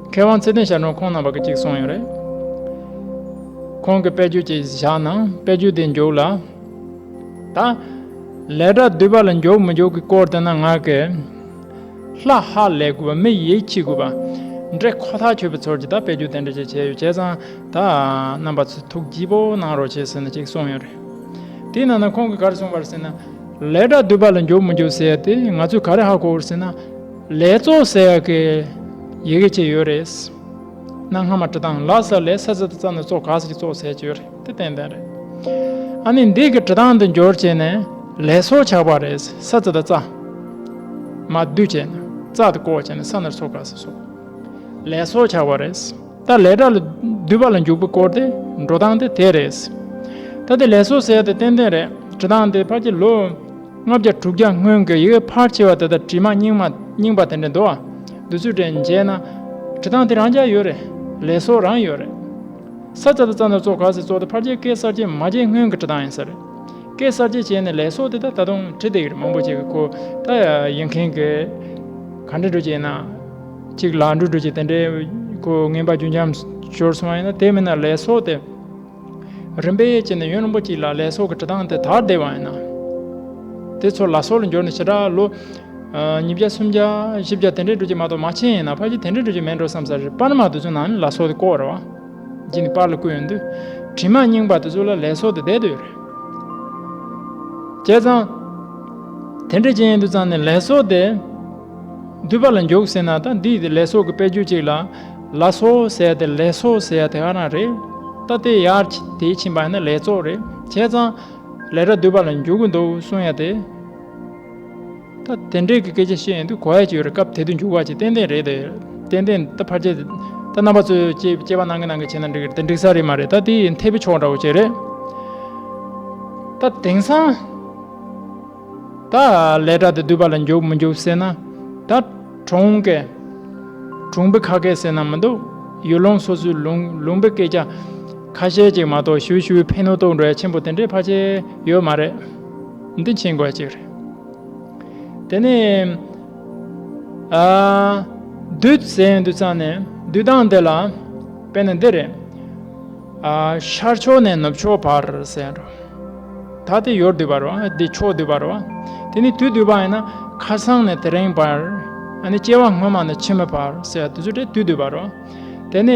མཁས་དབང་ཚེ་བརྟན་ཞབས་དྲུང་ཁོང་རྣམ་པ་གིས་གཅིག་གསུངས་ཡོད་རེད། ཁོང་གིས་དཔེ་བརྗོད་ཅིག་བཞག་ན་དཔེ་བརྗོད་དེ་མཇུག་ལ། ད་ལས་སྒྲ་སྡུད་པ་ལ་འཇུག་མི་འཇུག་གི་སྐོར་དེ་ན་ང་གིས་ལྷ་ཧ་ལས་དགོས་པ། མི་ཡིད་ཆེས་དགོས་པ། འདྲེ་ཁོ་ཐག་ཆོད་པའི་ཚོར་གྱིས་ད་དཔེ་བརྗོད་དེ་འདྲ་ཅིག་བྱས་ཡོད། བྱས་ཙང་ད་རྣམ་པ་ཚོས་ཐུགས་དགྱེས་པོ་གནང་རོགས་བྱེད་ཟེར་ནས་ཅིག་གསུངས་ཡོད་རེད། དེའི་ནང་ན་ཁོང་གིས་ག་རེ་གསུངས་པ་རེད་ཟེར་ན། ལས་སྒྲ་སྡུད་པ་ལ་འཇུག་མི་འཇུག་ཟེར་ཡ་དེ་ང་ཚོས་ག་རེ་ཧ་གོ་དགོས་རེད་ཟེར་ན། ལས་ཚོགས་ཟེར་ཡ་གི་ཡི་གེ་ཅིག་ཡོད་རེད། གནའ་སྔ་མ་འབྲི་སྟངས་ལ་ས་ལས་ས་ས་ཏ་ཙ་ན་ཙོ་ག་ས་ཀྱི་ཙོགས་ཟེར་གྱི་ཡོད་རེད། དེ་ཏན་ཏན་རེད། ཨ་ནི་འདི་གི་འབྲི་སྟངས་དེ་འབྱོར་བྱས་ནས་ལས་སོགས་ཆགས་པ་རེད། ས་ཙ་ད་ཙ། མ་བསྡུས་བྱས་ནས་ཙ་དེ་བཀོག་བྱས་ནས་ས་ན་སོ་ག་ས་སོ། ལས་སོགས་ཆགས་པ་རེད། ད་ལས་སྒྲ་ལ་སྡུད་པ་ལ་འཇུག་པའི་སྐོར་དེ་ འགྲོ་སྟངས་དེ་དེ་རེད། ད་དེ་ལས་ཚོགས་ཟེར་ཡ་དེ་ཏན་ཏན་རེད། བྲིས་སྟངས་དེ་ཕལ་ཆེར་ལོ་ལྔ་བརྒྱ་དྲུག་བརྒྱ་སྔོན་གྱི་ཡི་གེ་ཕལ་ཆེ་བ་དེ་དག་བྲིས་མ་རྙིང་མ་རྙིང་པ་དེ་འདྲ་འདུག་ཨ། འདི་ཚོའི་གྲས་མཇལ་ན་བྲིས་སྟངས་དེ་རང་རྐྱ་ཡོད་རེད། ལས་ཚོགས་རང་ཡོད་རེད། ས་ཙ་དང་ཙ་ན་ཙོགས་ག་ཟེར་ཙོགས་དེ་ཕལ་ཆེར་སྐད་གསར་བརྗེ་མ་བྱས་སྔོན་གྱི་བྲིས་སྟངས་ཡིན་ས་རེད། སྐད་གསར་བརྗེ་བྱས་ནས་ལས་ཚོགས་དེ་ད་ད་དུང་བྲིས་བསྡད་ཀྱི་རེད། མང་པོ་ཅིག་གིས་ཁོ་ད་ཡིན་མཁན་གྱི་ག་འདྲ་འགྲོ་ཅིག་ཡིན་ན། ཅིག་ལག་འགྲོ་འགྲོ་ཅིག་དེ་འདྲའི་ཁོ་ངན་པ་རྒྱུན་འབྱམས་ཤོར་སོང་བ་ཡིན་ན། དེ་མིན་ན་ལས་ཚོགས་དེ་རིམ་པས་བྱས་ནས་ཡུན་རིང་པོ་ཅིག་ལ་ལས་ཚོགས་ཀྱི་བྲིས་སྟངས་དེ་དར་བསྡད་པ་ཡིན་ན། དེ་ཚོ་ལ་སོགས་ལ་འབྱོར་ནས་ཞེ་དྲག་ལོ་ཉིས་བརྒྱ་སུམ་བརྒྱ་བཞི་བརྒྱ་དེ་འདྲའི་འགྲོ་ཅིག་མ་གཏོགས་མ་ཕྱིན་ཡིན་ན་ཕལ་ཆེར་དེ་འདྲའི་འགྲོ་ཅིག་མེད་འགྲོ་བསམ་ས་རེད། པར་མ་དེ་ཚོ་ནང་ནས་ལ་སོགས་དེ་བཀོད་རེད་བ། ཅི་ནི་པར་ལ་བཀོད་ཡོང་དུས་བྲིས་མ་རྙིང་པ་དེ་ཚོ་ལ་ལས་ཚོགས་དེ་བསྡད་དུ་ཡོད་རེད། བྱས་ཙང་། དེ་འདྲ་བྱས་ཡིན་དུས་ཙང་ནས་ལས་ཚོགས་དེ་བསྡུས་པ་ལ་འཇུག་ཟེར་ན། ད་འདི་ལས་ཚོགས་ཀྱི་དཔེར་བརྗོད་ཅིག་ལ་ལ་སོགས་ཟེར་ཡ་དེ་ལས་ཚོགས་ཟེར་ཡ་དེ་ག་རང་རེད། ད་དེ་ཡར་དེ་ཕྱིན་པ་ཡིན་ན་ལས་ཚོགས་རེད། བྱས་ཙང་ལས་སྒྲ་བསྡུས་པ་ལ་འཇུག་གི་འདུག་གསུང་ཡ་དེ། ད་དེ་འདྲའི་གི་སྐད་ཆ་བཤད་ཡོང་དུས་གོ་ཡ་ཅིག་ཡོད་རེད། སྐབས་དེ་དུས་འཇུག་པ་ཅིག་ཏན་ཏན་རེད་དེ། ཏན་ཏན་ད་ཕལ་ཆེར་ད་རྣམ་པ་ཚོས་དཔྱད་དཔྱད་པ་གནང་གི་གནང་གི་བྱས་ན་འགྲིག་གི་རེད། དེ་འགྲིག་ས་རེད་མ་རེད། ད་དེ་འཐད་པའི་ཕྱོགས་འདྲ་བོ་ཅིག་རེད། ད་དེང་སང་ད་ལས་སྒྲ་དེ་བསྡུས་པ་ལ་འཇུག་མི་འཇུག་ཟེར་ན། ད་གྲོང་གི་གྲོང་པའི་ཁ་སྐད་ཟེར་ན་མི་འདུག་ཡུལ་ལུང་སོ་སོའི་ལུང་ལུང་པའི་སྐད་ཆ་ཁ་ཤས་ཅིག་མ་གཏོགས་ཞུ་ཞུའི་ཕན་ནུས་རྟོགས་འགྲོ་ཡ་ཆེན་པོ་དེ་འདྲའི་ཕལ་ཆེར་ཡོད་མ་རེད། འདི་མཁྱེན་དགོས་ཡ་ཅིག་རེད། དེ་ནས་ཨ། བསྡུས་ཟེར་ཡོང་དུས་ཙང་ནས་བསྡུས་སྟངས་འདི་ལ་དཔེར་ན་འདི་རེད། ཨ། ཤར་ཕྱོགས་ནས་ནུབ་ཕྱོགས་བར་ཟེར་འགྲོ། ད་དེ་ཡུལ་བསྡུས་པ་རེད་བ། འདི་ཕྱོགས་བསྡུས་པ་རེད་བ། དེ་ནས་དུས་བསྡུས་པ་ཡིན་ན་ཁ་སང་ནས་དེ་རིང་བར། ཨ་ནི་སྐྱེ་བ་སྔོན་མ་ནས་ཕྱི་མ་བར་ཟེར་དུས་ཚོད་དེ་དུས་བསྡུས་པ་རེད་བ། དེ་ནས་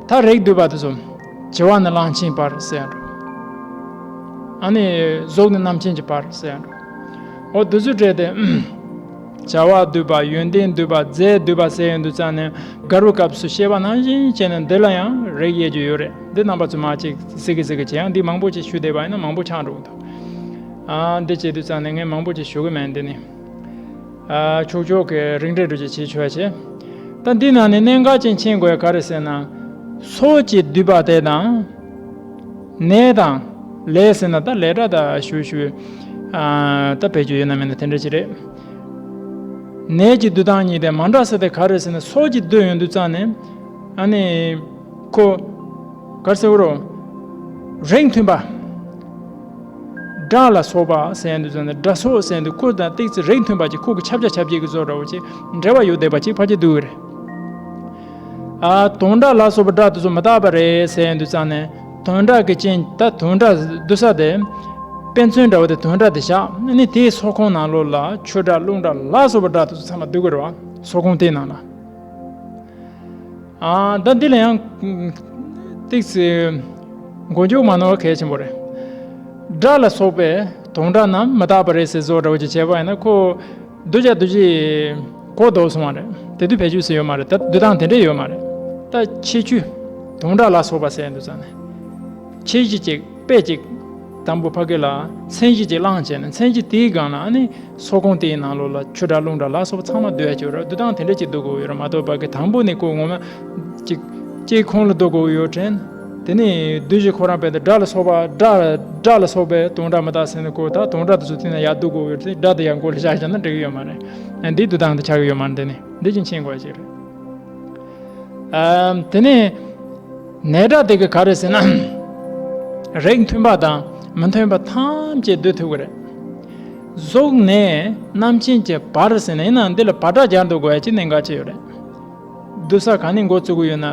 ད་རིགས་བསྡུས་པ་དེ་ཚོ། བྱ་བ་ནས་གླང་ཆེན་བར་ཟེར་ཡ་འགྲོ། ཨ་ནི་གཟུགས་ནས་རྣམ་མཁྱེན་གྱི་བར་ཟེར་ཡ་འགྲོ། འོ་དེ་ཚོའི་གྲས་དེ། བྱ་བ་བསྡུས་པ། ཡོན་ཏན་བསྡུས་པ། རྫས་བསྡུས་པ་ཟེར་ཡོང་དུས་ཙང་ནས་མགར་བའི་སྐབས་སུ་བཤད་པ་ནང་བཞིན་བྱས་ནས་འདི་ལ་ཡང་རིགས་དབྱེ་རྒྱུ་ཡོད་རེད། འདི་རྣམ་པ་ཚོ་མར་ཅིག་གཟིགས་གི་གཟིགས་གི་བྱས། ཡང་འདི་མང་པོ་ཅིག་ཞུས་བསྡད་པ་ཡིན་ན་མང་པོ་ཆགས་འགྲོ་གི་འདུག་ཨ། འདི་བྱེད་དུས་ཙང་ནས་ངས་མང་པོ་ཅིག་ཞུ་གི་མེད། འདི་ནི། ཨ། ཆོག་ཆོག་གི་རིགས་འགྲེ་འགྲོ་ཅིག་བྱེད་ཆོག་བྱེད། ད་འདི་ནང་ནས་གནད་འགག་ཅན་མཁྱེན་དགོས་ཡ་ག་རེ་ཟེར་ན། ཚོགས་ཀྱིས་བསྡུས་པ་དེ་དང་། ནས་དང་། ལས་ཟེར་ན་ད་ལས་སྒྲ་ད་ཞུ་ཞུ། ཨ། ད་བེད་སྤྱོད་ཡོད་ན་མེད་ན་དེ་འདྲ་ཅིག་རེད། ནས་ཀྱི་བསྡུས་སྟངས་གཉིས་དེ་མ་འདྲ་ས་དེ་ག་རེ་ཟེར་ན། ཚོགས་ཀྱིས་བསྡུས་ཡོང་དུས་ཙང་ནས། ཨ་ནི། ཁོ། ག་རེ་ཟེར་དགོས་རེད། རིགས་མཐུན་པ། སྒྲ་ལ་སོགས་པ་ཟེར་དུས་ཙང་ནས། སྒྲ་ཚོགས་ཟེར་དུས་ཁོ་དང་ཏོག་ཙམ་རིགས་མཐུན་པ་ཅིག་ཁོ་གི་ཁྱབ་བྱ་ཁྱབ་བྱེད་ཀྱི་བཟོ་འདྲ་བོ་ཅིག་འབྲེལ་བ་ཡོད་བསྡད་པ་ཅིག་ཕལ་ཆེར་འདུག་གི་རེད། ཨ། དོན་སྒྲ་ལ་སོགས་པ་སྒྲ་དེ་ཚོ་མི་རྟག་པ་རེད་ཟེར་དུས་ཙང་ནས། དོན་སྒྲ་གི་རྐྱེན། ད་དོན་སྒྲ་བསྡུ་ས་དེ། དཔེ་མཚོན་འདྲ་བོ་དེ་དོན་སྒྲ་དེ་བཞག་ཨ་ནི་དེའི་སོགས་ཁོངས་ནང་ལོགས་ལ་ཆོས་སྒྲ་རླུང་སྒྲ་ལ་སོགས་པ་སྒྲ་དེ་ཚོ་ཚང་མ་འདུ་གི་རེད་བ། སོགས་ཁོངས་དེའི་ནང་ལ། ཨ། ད་འདི་ལ་ཡང་ཏོག་ཙམ་མགོ་མཇུག་མ་ནོར་བ་གལ་ཆེན་པོ་རེད། སྒྲ་ལ་སོགས་པའི་དོན་སྒྲ་རྣམས་མི་རྟག་པ་རེད་ཟེར་བཟོ་འདྲ་བོ་ཅིག་བྱས་པ་ཡིན་ན། ཁོ་བསྡུ་བྱ་བསྡུ་བྱེད་གོ་ལྡོག་སོང་བ་རེད། དེ་དུས་བེད་སྤྱོད་ཟེར་ཡོད་མ་རེད། ད་བསྡུ་སྟངས་དེ་འདྲས་ཡོད་མ་རེད། ད་ཁྱད་ཆོས་དོན་སྒྲ་ལ་སོགས་པ་ཟེར་དུས་ཙང་ནས། ཁྱད་གཞི་གཅིག་དཔེ་གཅིག་དང་པོ་ཕ་གི་ལ་མཚན་གཞི་གཅིག་བླངས་བྱས་ནས། མཚན་གཞི་དེའི་སྒང་ལ་ཨ་ནི་སོགས་ཁོངས་དེའི་ནང་ལོགས་ལ་ཆོས་སྒྲ་རླུང་སྒྲ་ལ་སོགས་པ་ཚང་མ་བསྡུ་ཡ་ཅིག་ཡོད་རེད། བསྡུ་སྟངས་དེ་འདྲ་ཅིག་བསྡུ་དགོས་ཡོད་རེད་མ་གཏོགས། ཕ་གི་དང་པོ་ནས་ཁོ་ངོ་མ་ཅིག་དཀྱིལ་ཁོངས་ལ་བསྡུ་དགོས་ཡོད་དྲན། དེ་ནས་བསྡུ་གཞི་ཁོ་རང་དཔེ་དེ་སྒྲ་ལ་སོགས་པ། སྒྲ་སྒྲ་ལ་སོགས་པའི་དོན་སྒྲ་མི་རྟག་ཟེར་ནས། ཁོ་ད་དོན་སྒྲ་དེ་ཚོ་དེ་ན་ཡར་བསྡུ་དགོས་ཡོད་དྲན། སྒྲ་དེ་ཡར་མགོ་ལ་བཞག་བཞག་ན་འགྲིག་གི་ཡོད་མ་རེད། འདི་བསྡུ་སྟངས་དེ་ཆགས་ཀྱི་ཡོད་མ་རེད། དེ་ནས་འདི་ཅིག་མཁྱེན་དགོས་ཡ་ཅིག་རེད། ཨ། དེ་ནས་ནས་སྒྲ་དེ་གི་ག་རེ་ཟེར་ན། རིགས་མཐུན་པ་དང་མི་མཐུན་པ་ཐམས་ཅད་བསྡུ་ཐུབ་ཀྱི་རེད། གཟུགས་ནས་རྣམ་མཁྱེན་གྱི་བར་ཟེར་ནས། ཡིན་ནའང་འདི་ལ་བ་སྒྲ་སྦྱར་འདུག་དགོས་ཡ་ཅིག་གནད་འགག་ཅིག་ཡོད་རེད། བསྡུ་ས་ག་ནས་འགོ་བཙུགས་ཀྱི་ཡོད་ན།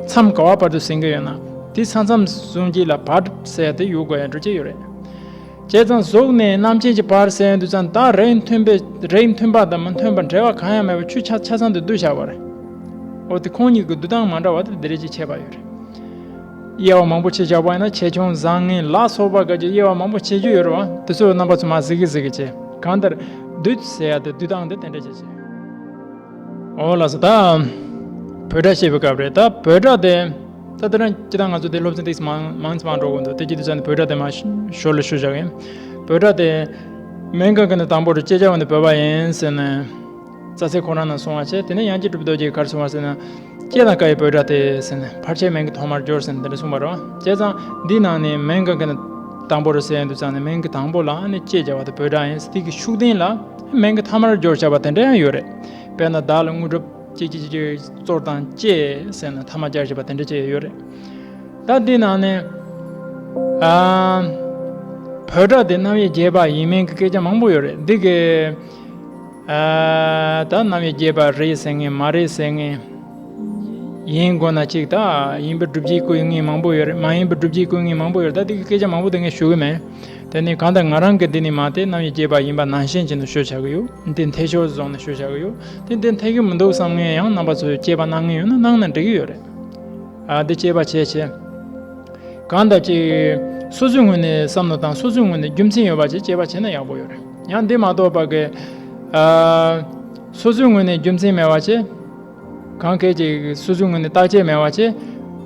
མཚམས་ག་བ་བར་དུ་ཟིན་གྱི་ཡོད་ན། དེ་ས་མཚམས་ཟུང་གཅིག་ལ་བ་ཟེར་ཡ་དེ་ཡོད་དགོས་ཡ་འདྲ་ཅིག་ཡོད་རེད། བྱས་ཙང་གཟུགས་ནས་རྣམ་མཁྱེན་གྱི་བར་ཟེར་དུས་ཙང་། ད་རིགས་མཐུན་པའི་རིགས་མཐུན་པ་དང་མི་མཐུན་པ་འབྲེལ་བ་གང་ཡང་མེད་པར་ཆུ་ཆ་ཆ་ཚང་དུ་བསྡུས་བཞག་པ་རེད། འོ་དེ་ཁོང་གཉིས་ཀྱི་བསྡུ་སྟངས་མ་འདྲ་བ་དེ་འདི་རེད་ཅེས་འཆད་པ་ཡོད་རེད། དབྱེ་བ་མང་པོ་ཕྱེ་བཞག་པ་ཡིན་ན། ཆེ་ཆུང་བཟང་ངན་ལ་སོགས་པ་ག་ཅིག་དབྱེ་བ་མང་པོ་ཕྱེ་རྒྱུ་ཡོད་རེད་བ། དེ་ཚོ་རྣམ་པ་ཚོ་མར་གཟིགས་གི་གཟིགས་གི་བྱས། གང་ལྟར་བསྡུས་ཟེར་ཡ་དེ་བསྡུ་སྟངས་དེ་དེ་འདྲ་ཅིག་བྱས། འོ་ལགས་སོ། ད་བོད་སྒྲ་བཤད་པའི་སྐབས་རེད། ད་བོད་སྒྲ་དེ་ད་དེ་རིང་སྤྱིར་བཏང་ང་ཚོ་དེ་སློབ་ཚན་ཏོག་ཙམ་མང་མང་ཙམ་མང་འགྲོ་གི་འདུག་དེ་བྱེད་དུས་ཙང་ནས་བོད་སྒྲ་དེ་མར་ཞོར་ལ་ཞུ་བཞག་གི་ཡིན། བོད་སྒྲ་དེ་སྨན་ཁང་གི་ནས་དང་པོ་རུ་ཅེ་ཅ་བ་ནས་བོད་པ་ཡིན་ཟེར་ནས་རྩ་ཚིག་ཁོ་རང་ནང་གསུངས་པ་བྱས། དེ་ནས་དབྱངས་ཅན་གྲུབ་རྡོ་རྗེས་ག་རེ་གསུངས་པ་ཟེར་ན། ལྕེ་དང་ཀ་ཡི་འབོད་སྒྲ་སྟེ་ཟེར་ནས་ཕལ་ཆེར་མིང་གི་ཐོག་མར་སྦྱོར་ཟེར་ནས་འདི་འདྲ་གསུངས་པ་རེད་བ། བྱས་ཙང་འདིའི་ནང་ནས་མིང་གི་དང་པོ་རུ་ཟེར་ཡོང་དུས་ཙང་ནས་མིང་གི་དང་པོ་ལ་ནི་ལྕེ་སྦྱར་བ་དེ་འབོད་སྒྲ་ཡིན། དེ་གི་ཤུགས་ལྡན་ལ་མིང་གི་ཐ་མར་སྦྱོར་བྱ་བ་དེ་འདྲ་ཡང་ཡོད་རེད། དཔེར་ན་བདག་ལ་དངོས་གྲུབ་ཅིག་ཅིག་ཅིག་གཙོར་དང་བཅས་ཟེར་ནས་ཐ་མ་སྦྱར་བྱས་པ་དེ་འདྲ་ཅིག་ཡོད་རེད། ད་འདི་ནང་ནས་ཨ་འབོད་སྒྲ་དེ་རྣམ་དབྱེ་བརྒྱད་པ་ཡིན་མིན་གྱི་སྐད་ཆ་མང་པོ་ཡོད་རེད། འདི་གི་ཨ་ད་རྣམ་དབྱེ་བརྒྱད་པ་རེད་ཟེར་མཁན་མ་རེད་ཟེར་མཁན། ཡིན་དགོས་ན་གཅིག་ད་ཡིན་པའི་སྒྲུབ་བྱེད་བཀོད་མཁན་མང་པོ་ཡོད་རེད། མ་ཡིན་པའི་སྒྲུབ་བྱེད་བཀོད་མཁན་མང་པོ་ཡོད་རེད། ད་འདི་གི་སྐད་ཆ་མང་པོ་དེ་ངས་ཞུ་གི་མེད། དེ་ནི་གང་ལྟར་ང་རང་གི་འདི་ནི་མ་དེ་རྣམ་དབྱེ་བརྒྱད་པ་ཡིན་པ་ནང་བཞིན་བྱས་ནས་ཤོད་བྱ་གི་ཡོད། འདི་འཐད་ཕྱོགས་བཟུང་ནས་ཤོད་བྱ་གི་ཡོད། དེ་འདི་འཐད་ཀྱི་མི་འདུག་བསམ་མཁན་ཡང་རྣམ་པ་ཚོས་དཔྱད་པ་གནང་མཁན་ཡོད་ན་གནང་ན་འགྲིག་གི་ཡོད་རེད། ཨ་འདི་དཔྱད་པ་བྱས་བྱས། གང་ལྟར་ཅིག་སོ་སོའི་ངོས་ནས་བསམ་བློ་དང་སོ་སོའི་ངོས་ནས་རྒྱུ་མཚན་ཡོད་པ་ཅིག་དཔྱད་པ་བྱས་ན་ཡག་པོ་ཡོད་རེད། ཡང་འདི་མ་གཏོགས་པ་གི་ཨ་སོ་སོའི་ངོས་ནས་རྒྱུ་མཚན་མེད་པ་ཅིག་གང་གལ་ཅིག་སོ་སོའི་ངོས་ནས་བརྟག་དཔྱད་མེད་པ་ཅིག་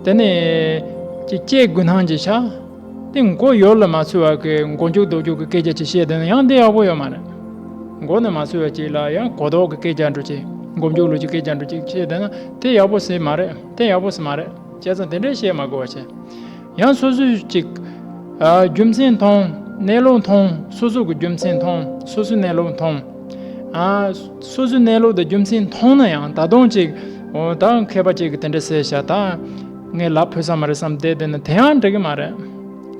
དེ་ནས་ཅིག་དཔྱད་དགོས་སྣང་ཅིག་ཆགས། དེ་མགོ་ཡོད་ལ་མ་ཚུད་པ་གི་མགོ་མཇུག་ལྡོག་མཇུག་གི་སྐད་ཆ་ཅིག་བཤད་བསྡད་ན་ཡང་འདི་ཡག་པོ་ཡོད་མ་རེད། མགོ་ནས་མ་ཚུད་པ་ཅིག་ལ་ཡང་གོ་ལྡོག་གི་སྐད་ཆ་འདྲ་ཅིག་མགོ་མཇུག་ལོག་གི་སྐད་ཆ་འདྲ་ཅིག་བཤད་བསྡད་ན་དེ་ཡག་པོ་ཞིག་མ་རེད། དེ་ཡག་པོ་ཞིག་མ་རེད། བྱས་ཙང་དེ་འདྲའི་བཤད་མ་དགོས་པ་བྱས། ཡང་སོ་སོའི་ཅིག་ཨ་རྒྱུ་མཚན་མཐོང་། གནས་ལུགས་མཐོང་། སོ་སོ་གི་རྒྱུ་མཚན་མཐོང་། སོ་སོའི་གནས་ལུགས་མཐོང་། ཨ་སོ་སོའི་གནས་ལུགས་དང་རྒྱུ་མཚན་མཐོང་ན་ཡང་ད་དུང་ཅིག་འོ་ད་མཁས་པ་ཅིག་གིས་དེ་འདྲ་ཟེར་བཞག་ད་ངས་ལབ་ཕོད་ས་མ་རེད་བསམ་བསྡད་བསྡད་ན་དེ་ཡང་འགྲིག་གི་མ་རེད།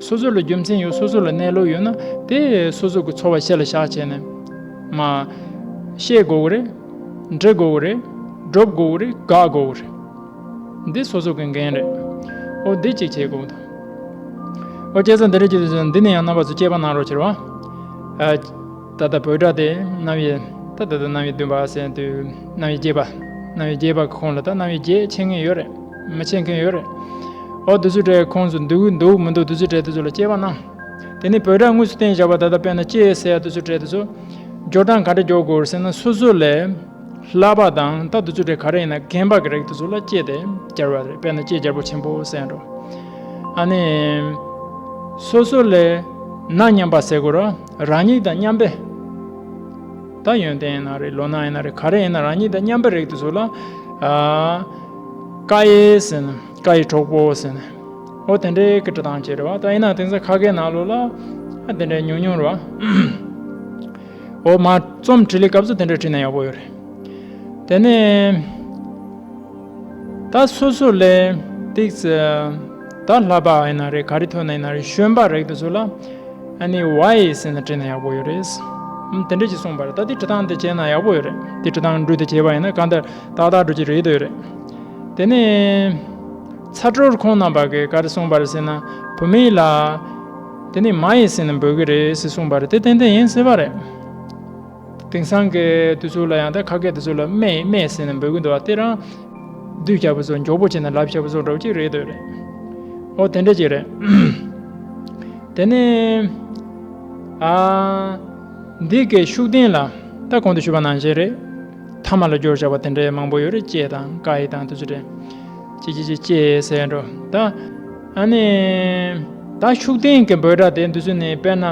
སོ་སོ་ལ་རྒྱུ་མཚན་ཡོད། སོ་སོ་ལ་གནས་ལུགས་ཡོད་ན་དེ་སོ་སོ་གི་ཚོར་བ་ཤེས་ལ་བཞག་བྱས་ནས་མ་བཤད་དགོས་གི་རེད། འདྲི་དགོས་གི་རེད། སྒྲུབ་དགོས་གི་རེད། དགག་དགོས་གི་རེད། འདི་སོ་སོ་གི་འགན་རེད། ཨོ་འདི་གཅིག་བྱེད་དགོས་འདུག་ཨོ་བྱས་ཙང་འདི་འདྲ་བྱེད་དུས་ཙང་འདི་ནས་ཡང་རྣམ་པ་ཚོ་དཔྱད་པ་གནང་རོགས་བྱེད་རོགས། ཨ་ད་ལྟ་འབོད་སྒྲ་དེ་རྣམ་དབྱེ་ད་ད་ལྟ་རྣམ་དབྱེ་བདུན་པ་ཟེར་དུས་རྣམ་དབྱེ་བརྒྱད་པ། རྣམ་དབྱེ་བརྒྱད་པ་གི་ཁོངས་ལ་ད་རྣམ་དབྱེ་བརྒྱད་ཕྱེ་མཁན་ཡོད་རེད། མི་ཕྱེ་མཁན་ཡོད་རེད། ཨོ་དེ་ཚོའི་གྲས་ཁོངས་སུ་འདུག་འདུག་མི་འདུག་དེ་ཚོའི་གྲས་དེ་ཚོ་ལ་དཔྱད་པ་གནང་། དེ་ནས་འབོད་སྒྲ་དངོས་སུ་བསྟན་བཞག་པ་ད་ལྟ་དཔེར་ན་ལྕེ་ཟེར་ཡ་དེ་ཚོའི་གྲས་དེ་ཚོ་སྦྱོར་སྟངས་ག་འདྲ་སྦྱོར་དགོས་ཟེར་ན་སོ་སོ་ལས་ལྷག་པ་དང་ད་དེ་ཚོའི་གྲས་ག་རེ་ཡིན་ན་རྒན་པ་གི་རིགས་དེ་ཚོ་ལ་ལྕེ་དེ་སྦྱར་བ་རེད། དཔེར་ན་ལྕེ་རྒྱལ་པོ་ཆེན་པོ་ཟེར་ཡ་འགྲོ། ཨ་ནི་སོ་སོ་ལས་ན་མཉམ་པ་ཟེར་དགོས་ར། རང་ཉིད་དང་མཉམ་པའི་ད་ཡོན་ཏན་ཡིན་ན་རེད། ལོ་ན་ཡིན་ན་རེད། ག་རེ་ཡིན་ན་རང་ཉིད་དང་མཉམ་པའི་རིགས་དེ་ཚོ་ལ་ཨ་ཀ་ཡེ་ཟེར་ན་ཀ་ཡི་གྲོགས་པོ་ཟེར་ན་ཨོ་དེ་འདྲའི་གི་འབྲི་སྟངས་བྱེད་རེད་བ། ད་ཡིན་ན་དེང་སང་ཁ་སྐད་ནང་ལོགས་ལ་ཨ་དེ་འདྲའི་ཉུང་ཉུང་རེད་བ། ཨོ་མ་རྩོམ་བྲིས་ལེ་སྐབས་སུ་དེ་འདྲ་བྲིས་ན་ཡག་པོ་ཡོད་རེད། དེ་ནས་ད་སོ་སོ་ལས་ཏིག་ཙི་ད་ལྷག་པ་ཡིན་ན་རེད། ག་རེ་ཐོན་ན་ཡིན་ན་རེད། གཞོན་པ་རིགས་དེ་ཚོ་ལ་ཨ་ནི་ཝའི་ཟེར་ནས་བྲིས་ན་ཡག་པོ་ཡོད་རེད། ཨམ་དེ་འདྲ་ཅིག་གསུངས་པ་རེད། ད་དེ་འབྲི་སྟངས་དེ་བྱས་ན་ཡག་པོ་ཡོད་རེད། དེ་འབྲི་སྟངས་འབྲུ་དེ་བྱས་པ་ཡིན་ན་གང་ལྟར་ཏག་ཏག་འགྲོ་གི་རེད་འདོད་རེད། དེ་ནས་ཚ་དྲོད་ཁོང་རྣམ་པ་གིས་ག་རེ་གསུངས་པ་རེད་ཟེར་ན་བུད་མེད་ལ་དེ་ནི་མ་ཡི་ཟེར་ནས་འབོད་གི་རེད་ཟེར་གསུངས་པ་རེད། དེ་ཏན་ཏན་ཡིན་སྲིད་པ་རེད། དེང་སང་གི་དུས་ཚོད་ལ་ཡང་ད་ཁ་སྐད་དུས་ཚོད་ལ་སྨད་སྨད་ཟེར་ནས་འབོད་གི་འདུག་བ། དེ་རང་བསྡུས་བྱ་བུ་ཚོ་མགྱོགས་པོ་བྱས་ནས་ལབ་བྱ་བུ་ཚོ་འདྲ་བོ་ཅིག་རེད་འདོད་རེད། ཨོ་དེ་འདྲ་ཅིག་རེད། དེ་ནས་ཨ་འདི་གའི་ཤུགས་ལྡན་ལ་ད་གོང་དུ་ཞུས་པ་ནང་བཞིན་རེད། ཐ་མ་ལ་སྦྱོར་བྱ་བ་དེ་འདྲའི་མང་པོ་ཡོད་རེད། ལྕེ་དང་ཀ་ཡི་དང་དེ་ཚོ་རེད། ཅི་ཅི་ཅི་ལྕེ་ཟེར་འགྲོ་ད། ཨ་ནི་ད་ཤུགས་ལྡན་གྱི་འབོད་སྒྲ་དེ་འདི་ཚོ་ནི་དཔེར་ན།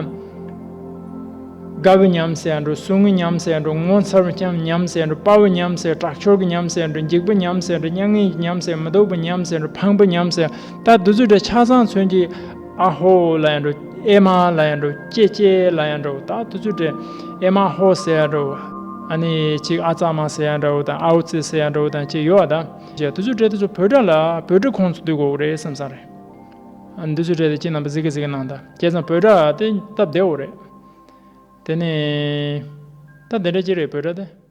དགའ་བའི་ཉམས་ཟེར་ཡ་འགྲོ། སྲུང་བའི་ཉམས་ཟེར་ཡ་འགྲོ། ངོ་མཚར་བའི་ཉམས་ཟེར་ཡ་འགྲོ། དཔའ་བོའི་ཉམས་ཟེར། དྲག་ཤོས་ཀྱི་ཉམས་ཟེར་ཡ་འགྲོ། འཇིགས་པའི་ཉམས་ཟེར་ཡ་འགྲོ། མྱ་ངན་གྱི་ཉམས་ཟེར་ཡ། མི་སྡུག་པའི་ཉམས་ཟེར་ཡ་འགྲོ། ཕངས་པའི་ཉམས་ཟེར་ཡ། ད་འདི་ཚོ་འདྲ་ཆ་ཚང་མཚོན་གྱི་ཨ་ཧོ་ལབ་ཡ་འགྲོ། ཨེ་མ་ལབ་ཡ་འགྲོ། ཅེ་ཅེ་ལབ་ཡ་འགྲོ། ད་འདི་ཚོ་འདྲ་ཨེ་མ་ཧོ་ཟེར་ཡ་འགྲོ། ཨ་ནི་ཅིག་ཨ་ཙ་མ་ཟེར་ཡ་འགྲོ་དང་ཨའོ་ཙི་ཟེར་ཡ་འགྲོ་དང་ཅིག་ཡོད་ཨ། ད་འདི་ཚོ་འདྲ་དེ་ཚོ་འབོད་སྒྲ་ལ་འབོད་སྒྲའི་ཁོངས་སུ་བསྡུ་དགོས་རེད་བསམ་ས་རེད། ཨ་འདི་ཚོ་འདྲ་དེ་ཁྱེད་རྣམ་པ་གཟིགས་གི་གཟིགས་གི་གནང་དང་། བྱས་ཙང་འབོད་སྒྲ་དེ་སྟབས་བདེ་བོ་རེད། དེ་ནས་ད་དེ་འདྲ་ཅིག་རེད་འབོད་སྒྲ་དེ།